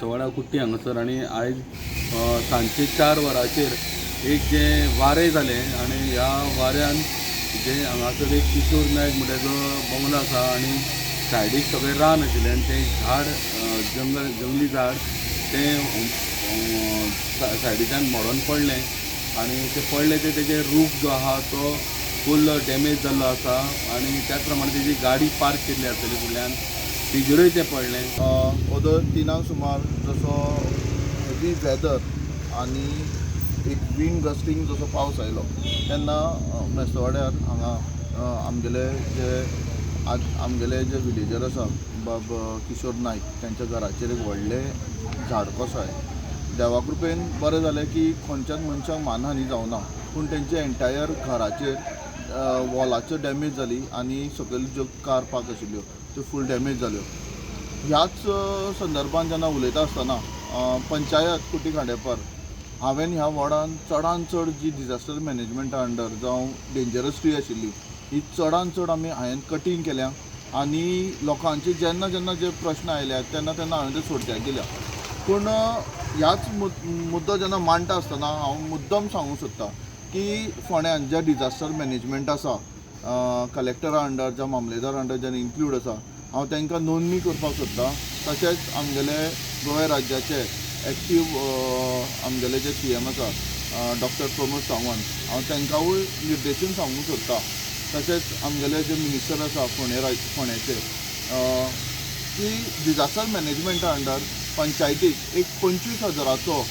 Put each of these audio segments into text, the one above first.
मेस्तवाडा कुट्टी हांगासर आनी आयज सांजचे 4 वरांचेर एक जें वारें जालें आनी ह्या वाऱ्यान जें हांगासर एक किशोर नायक म्हणटा जो बंगलो आसा आनी सायडीक सगळें रान आशिल्लें आनी तें झाड, जंगल, जंगली झाड तें सायडीच्यान मोडोन पडलें आनी तें पडलें तें तेजें रूफ जो आहा तो फूल डॅमेज जाल्लो आसा आनी त्याच प्रमाणे तेजी गाडी पार्क केल्ली आसतली फुडल्यान, तेजेरूय तें पडलें. ओदर 3 सुमार जसो हेवी वेदर आनी एक विंड गस्टिंग जसो पावस आयलो तेन्ना मेस्तवाड्यार हांगा आमगेले जे आमगेले जे विलेजर आसा, बाब किशोर नायक, तेंच्या घराचेर एक व्हडलें झाड कसो आयलें. देवा कृपेन बरें जालें की खंयच्याच मनशाक मानहानी जावना, पूण तेंचे एंटायर घराचेर वॉलाच्यो डॅमेज जाली आनी सकयल ज्यो कार पार्क आशिल्ल्यो त्यो फूल डॅमेज जाल्यो. ह्याच संदर्भान जेन्ना उलयता आसतना, पंचायत कुट्टी खांडेपार हांवें ह्या वॉर्डान चडान चड जी डिजास्टर मॅनेजमेंटा अंडर जावं डेंजरस ट्री आशिल्ली, ही चडान चड आमी हांवें कटींग केल्या आनी लोकांचे जेन्ना जेन्ना जे प्रश्न आयल्या तेन्ना तेन्ना हांवें ते सोडत्याक दिल्या. पूण ह्याच मुद्दो जेन्ना मांडटा आसतना हांव मुद्दम सांगूंक सोदता की फोंड्यान जे डिजास्टर मॅनेजमेंट आसा, कलेक्टरा अंडर जावं मामलेदार अंडर जेन्ना इन्क्लूड आसा, हांव तांकां नोंदणी करपाक सोदता. तशेंच आमगेले गोंय राज्याचे एक्टीव आमगेले जे सीएम आसा, डॉक्टर प्रमोद सावंत, हांव तांकांय निर्देशन सांगूंक सोदता. तशेंच आमगेले जे मिनिस्टर आसा फोंडे फोंड्याचे, की डिजास्टर मॅनेजमेंटा अंडर पंचायतीक एक 25 हजाराचो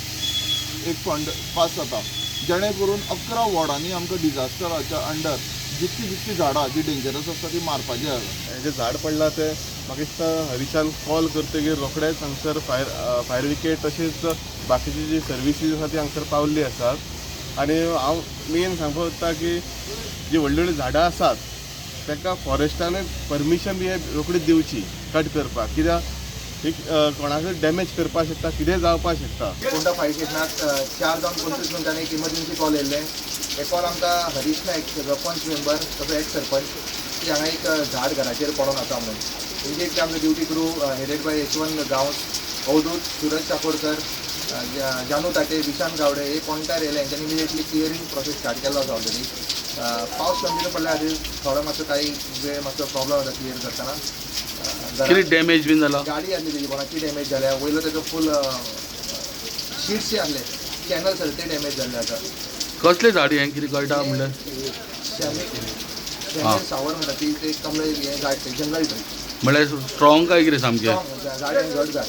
एक फंड पास जाता, जेणे करून 11 वॉर्डांनी आमकां डिजास्टराच्या अंडर जितकी जितकी झाडां जी डेंजरस आसता ती मारपाची आसा. हें जें झाड पडलां तें म्हाका दिसता हरीशान कॉल करतगीर रोखडेच हांगसर फायर फायर ब्रिगेड तशेंच बाकीची जी सर्विसीस आसा ती हांगसर पावल्ली आसात. आनी हांव मेन सांगपाक सोदता की जी व्हडलीं व्हडलीं झाडां आसात ताका फॉरेस्टानूय परमिशन बी रोखडीच दिवची कट करपाक, कित्याक एक कोणाकूय डॅमेज करपाक शकता, कितेंय जावपाक शकता. फोंडा फायर स्टेशनाक 4 जावन 25 मिनटांनी एक इमर्जन्सी कॉल येयल्ले. हे कॉल आमकां हरीश नायक जो पंच मेंबर, तसो एक्स सरपंच, की हांगा एक झाड घराचेर पडोन आसा म्हणून. इमिजिएटली आमचो duty crew headed by Yashwant Gawas, Avdhoot Suraj Chapodkar, Janu Tate, Vishant Gawade हे पॉयंटार येयले. हेंच्यांनी इमिजिएटली क्लियरींग प्रोसेस स्टार्ट केल्लो आसा. ऑलरेडी पावस कंटिन्यू पडल्या खातीर थोडो मातसो काही वेळ मातसो प्रॉब्लम जाता क्लियर करतना. कितें डॅमेज बीन जाला? गाडी आसली तेजी कोणाची डॅमेज जाल्या. वयलो तेजो फूल शिट्स जे आसले, चॅनल्स आसले, ते डॅमेज जाल्ले आसा. कसलें झाड हें, कितें कळटा म्हणल्यार? शॅमी शॅमी सावर म्हणटा ती, ते कमळे हें झाड, ते जंगल ट्री. म्हणल्यार स्ट्रॉंग काय कितें सामकें? स्ट्रॉंग झाड आनी घट झाड.